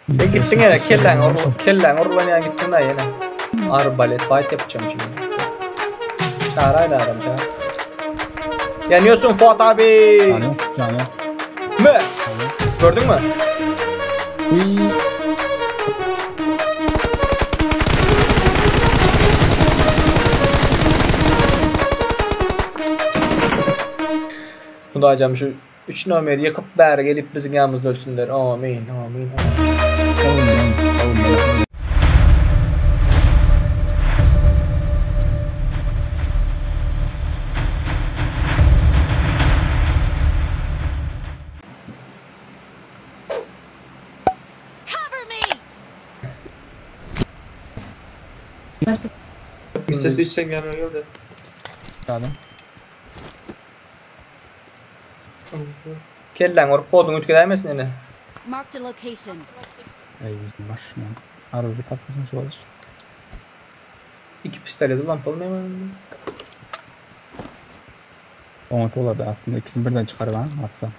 E gitdiň ýene kelläň urul kelläň urulan ýa gitdiň da ýene. Arbalet fight yapacağım şimdi. Çağır adam çağır. Yanıyorsun Fuat abi. Canı canı. Mü? Gördün mü? Uy. Hudacam şu 3 nomeri ýykyp bäri gelip biziň ýanymyzda ölsünler. Amin, amin, amin. Oğlum oğlum oğlum. Cover me! Sesi içsen gelme geldi. Canı. Kelläň urup koduň ütgedäýmesin ene. Marked a location. Ey yüzüm var. Yani. Araba patlasın şu olur. İki pistoleti lan polmaýman. Oňat olardy aslında ikisini birden çıkarıp ha atsam.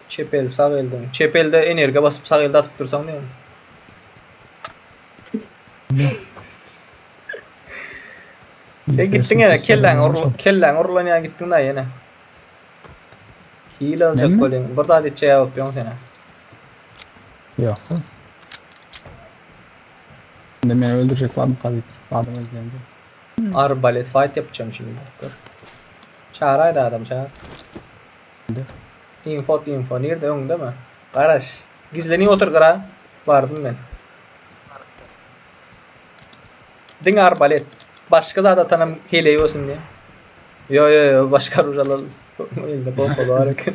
Çep el sag elden. Çep elde energiýa basyp sag elde atyp dursaň diýen. E gitdiň ene kelläň urul kelläň urulan ýa gitdiň da ýene. Hile aljak Näme? bolýan. Bir zat etjek ýalyp ýoň sene. Yok. Şimdi beni öldürecek var mı kadı? Adam özlendi. Arbalet fight yapacağım şimdi. Dur. Çağıraydı adam çağır. Şimdi. Info info nerede öňde mi? Garaş. Gizleniň otur gara. Bardym men. Diňe arbalet. Başga zat atanam heleý bolsun diye. Yo yo yo başga rujalar elinde bomba bar eken.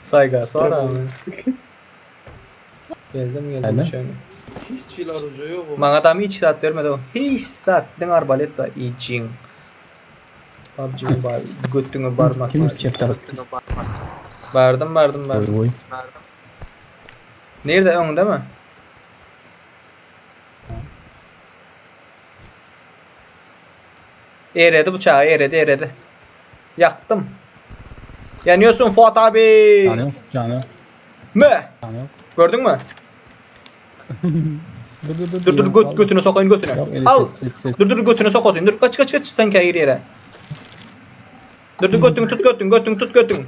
Sayga sonra mı? Geldim geldim Hadi. şöyle. Hiç yıl arıcı yok o. Maňa adam hiç zat bermedi o. Hiç zat diňe arbalet da içiň. PUBG bar, götüňe barmak Kim var. çep taraf? Bardım bardım bardım. Oy oy. Nerede öňde mi? Eredi bıçağı eredi eredi. Yaktım. Yanıyorsun Fuat abi. Canı yok. Canı yok. Mü? Canı yok. Gördün mü? Dur dur dur. Dur dur göt, götünü sokayım götünü. Yok, öyle Al. ses, ses, ses. Dur dur götünü sok atayım. Dur kaç kaç kaç sen gir yere. Dur dur götünü tut götünü götünü tut götünü.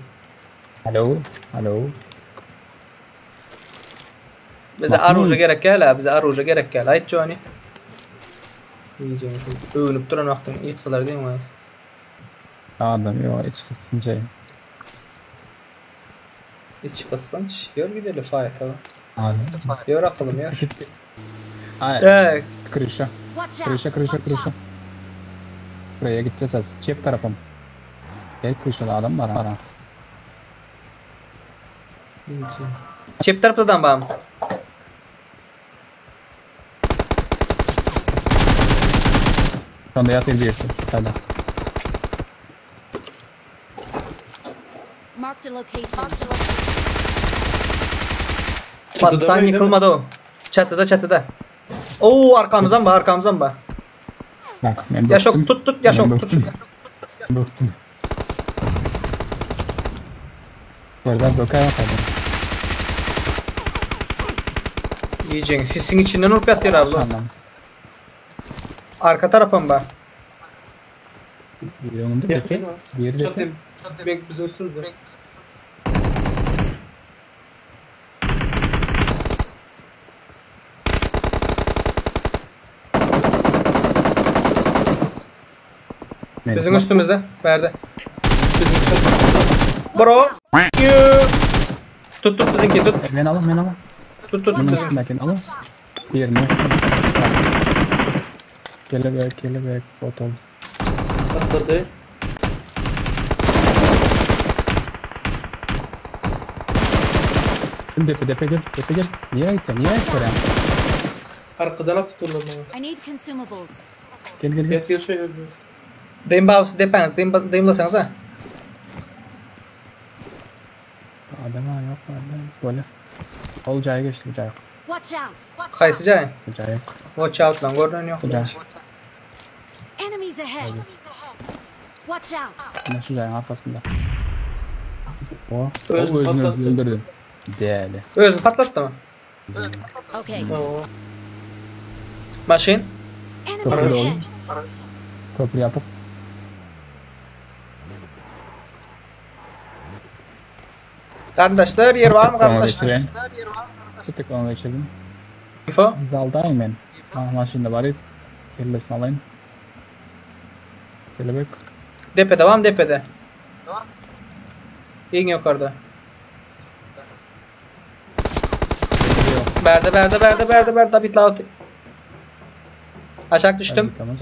Alo. Alo. Bize Mahmut. aruja gerek gel ha bize aruja gerek gel. Ayt Johnny. Yiyeceğim şu. Övünüp duran wagtyň ýyksalar diýen mi? Adam yok. Hiç kısınca. Hiç kıskanç. Gör gidelim fight'a. Abi. Gör akıllım gör. Ay, Ee, kırışa. Watch out! Kırışa kırışa kırışa. Buraya gideceğiz az. Çep tarafım. Gel kırışa adam var ha. yiyeceğim. Çep taraftadan bam. Şu anda yatıyor birisi. Hadi. Marked a location. Batsan değil mi? yıkılmadı o. Çatıda çatıda. Oo arkamızdan ba arkamızdan ba. Bak ben Yaşok böktüm. tut tut Yaşok Ben tut. böktüm. Böktüm. Yerden böker yapalım. Yiyeceksin. Sisin içinden urup yatıyor abla. Tamam. Arka tarafım ba. Biri önünde peki. Yakın var. Diğeri de Çatayım. Ben bizim üstümüzde. Bizim üstümüzde. Verdi. Bizim üstümüzde. Bro. You. Tut tut bizimki tut. Ben alın ben alın. Tut tut Bunun bizimki. üstündekini alın. Diğerini. Kelebek kelebek bot oldu. Atladı. Depe depe gel depe gel. Niye gideceksin? Niye gideceksin? Arkadan at tuturlar bana. I need consumables. Gel gel gel. Yat yaşa öldü. Deyim babası depeniz. Deyim, deyimlasanız ha. Adam ha yok adam. Böyle. Ol caya geçti bu caya. Watch out! Kayısı cayın. Bu caya yok. Watch out lan gördün yok. Bu caya. Enemies ahead! Watch out! Yine şu cayanın arkasında. O, o Özünü özünü patlattı. özünü öldürdü. Değerli. Özünü patlattı mı? Okay. Hawa. Maşyn. Enemies Köprü ahead. Köprü yapıp. Garyndaşlar ýer barmy Ona garyndaşlar? geçireyim. Bir tık ona geçirdim. Info. Zaldayım ben. Ah maşında var. Kellesini alayım. Kelebek. Depede barmy depede? Iň ýokarda. Yok. Bärde bärde bärde bärde bärde bit laut. Aşak düştüm. Tamam.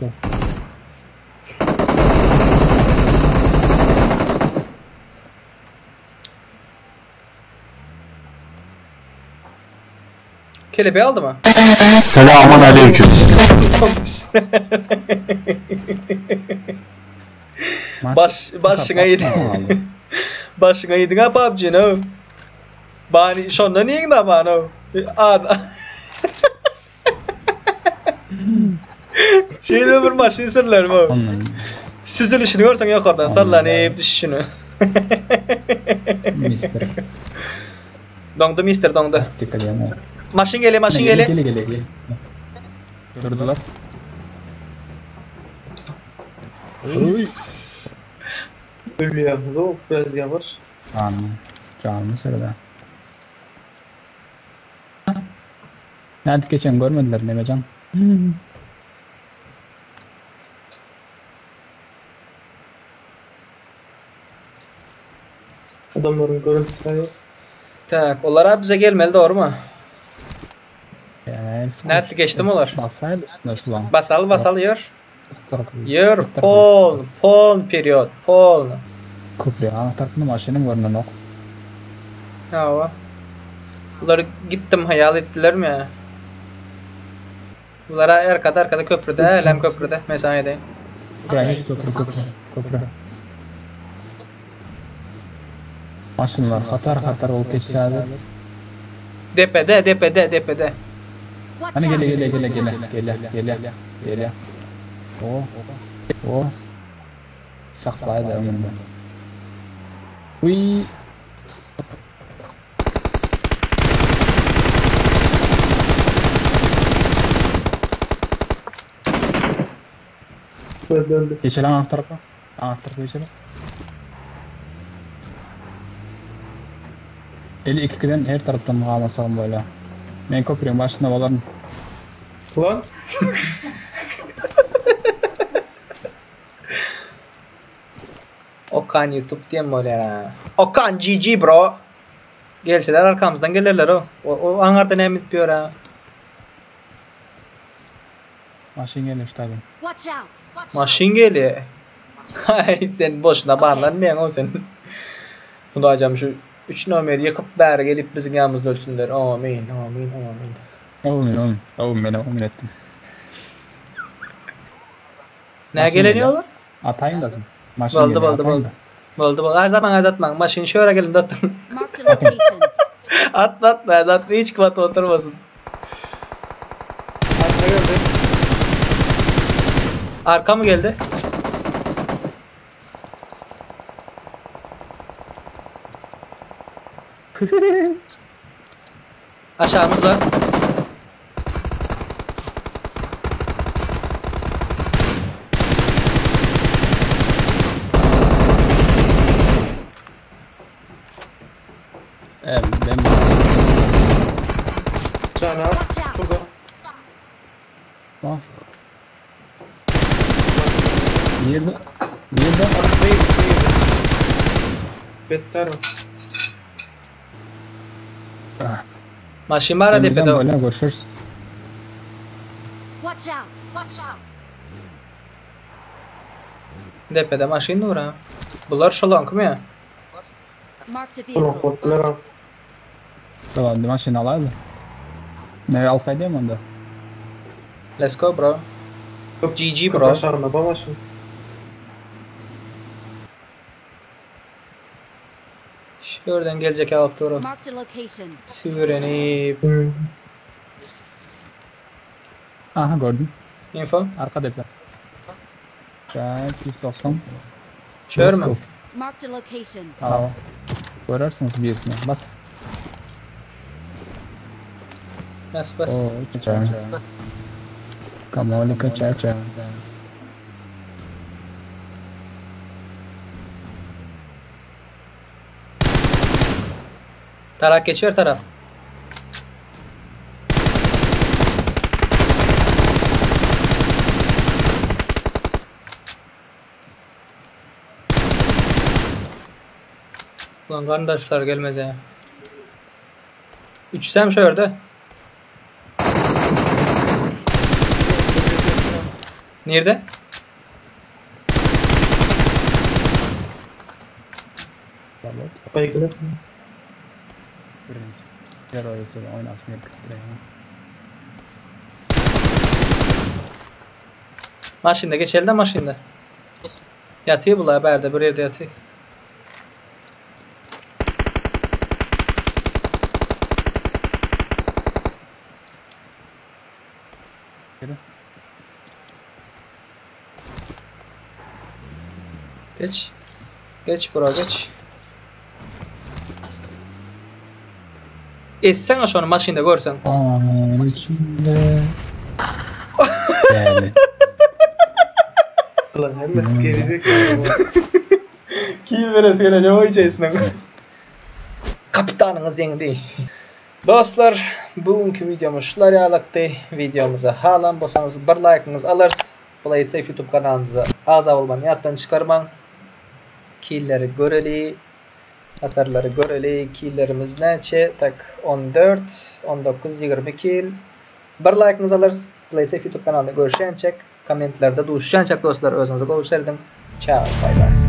Kelebeği aldı mı? Selamun aleyküm. Baş başına yedi. Başına yedin ha PUBG no. Bani şondan yiyin da bana. Ad. Şeyde bir maşın sırlar bu. Onun Süzülüşünü görsen yukarıdan sallanıp düşüşünü. mister. Dondu mister dondu. Lastik yani. Maşın geliyor maşın geliyor. Gele gele gele. Durdular. Uy. Ölüyor. Zor biraz yavaş. Canlı. Canlı sırada. Nerede geçen görmediler Nemecan. Adamların görüntüsü yok. Tak, onlara bize gelmeli doğru mu? Yani, Nerede geçti mi olar? Basaydı üstüne şulan. Basal basal yer. Tarafı. Yer pol pol periyod pol. Köprü anahtarını maşının görünen ok. Hawa. Bunları gittim hayal ettiler mi ya? Bunlara arkada arkada köprüde, elem köprüde mesaide. Buraya hiç köprü köprü köprü. Maşınlar hatar hatar olup geçseydi. Depede depede depede. Watch Hani gele out. gele gele gele gele gele gele. O o. Saklaydı önünde. Uy. Öldü öldü. Geçelim anahtar tarafa. Anahtar tarafa geçelim. 52'den her taraftan kalmasalım böyle. Men köprünün başında olalım. Lan. Okan YouTube diye mi öyle ya? Okan GG bro. Gelseler arkamızdan gelirler o. O, o hangarda ne bitiyor ha? Maşın geliyor tabi. Watch out. Maşin geliyor. Hay sen boşuna bağlanmayan o sen. Bunu acam şu 3 nomeri yıkıp beri gelip bizim yanımızda ölsünler. Amin amin amin. Amin amin. Amin beni amin ettim. Ne Maşın geleniyorlar? Atayım da siz. Maşın Boldu geliyor, boldu atayım boldu. Boldu boldu. Azatman azatman. Maşin şöyle gelin de atın. Marked a location. Atla atla azatma hiç kıvata oturmasın. Arka geldi. Arka mı geldi? Aşağımızda. Evet, ben Cana. Watch out. Çok az. Bak. Nerede? Nerede? Değil, değil. Better mi? Ah, Maşin var Emirden depede. böyle görüşürüz. Watch out. Watch out. Depede maşin var ha. Bunlar şolan kim ya? Marked a Bunu vehicle. korktular ha. Tamam, maşın alaydı. Ne alsaydı mı onda? Let's go bro. GG bro. Köprü aşağına bamaşın. Şuradan gelecek alıp doğru. Marked a location. Sürenip. Hmm. Aha gördüm. Info. Arka depe. Evet, 190. Şör Let's mü? go. Marked a location. Tamam. Görürsünüz birisini. Bas. Bas bas. O, çaça. Kamolika çaça. Tarak geçiyor taraf. Ulan kardeşler gelmez ya. Üçsem şöyle. Nerede? Baygın. Birinci. Teröristleri oynatmaya Maşında geç elde maşında. Yatıyor bunlar berde bir yerde yatıyor. Geç. Geç bura geç. Essene şonu maşında görsen. Onun içinde. Yani. Lan hemmesi gerizekalı. Kill veresi gelecek o içerisinden. Kapitanınız yendi. Dostlar, bugünkü videomuz şular yalakty. Videomuza halan bolsaňyz bir like'ınız alırız. Play It Safe YouTube kanalımıza aza bolmany ýatdan çykarmaň. Killleri göreli, hasarlary göreli. Killlerimiz näçe? Tak 14, 19, 20 kill. Bir like'ınız alırız. Play It Safe YouTube kanalynda görüşýänçek, kommentlerde duşýançak dostlar özüňize gowy serdin. Ciao, bye bye.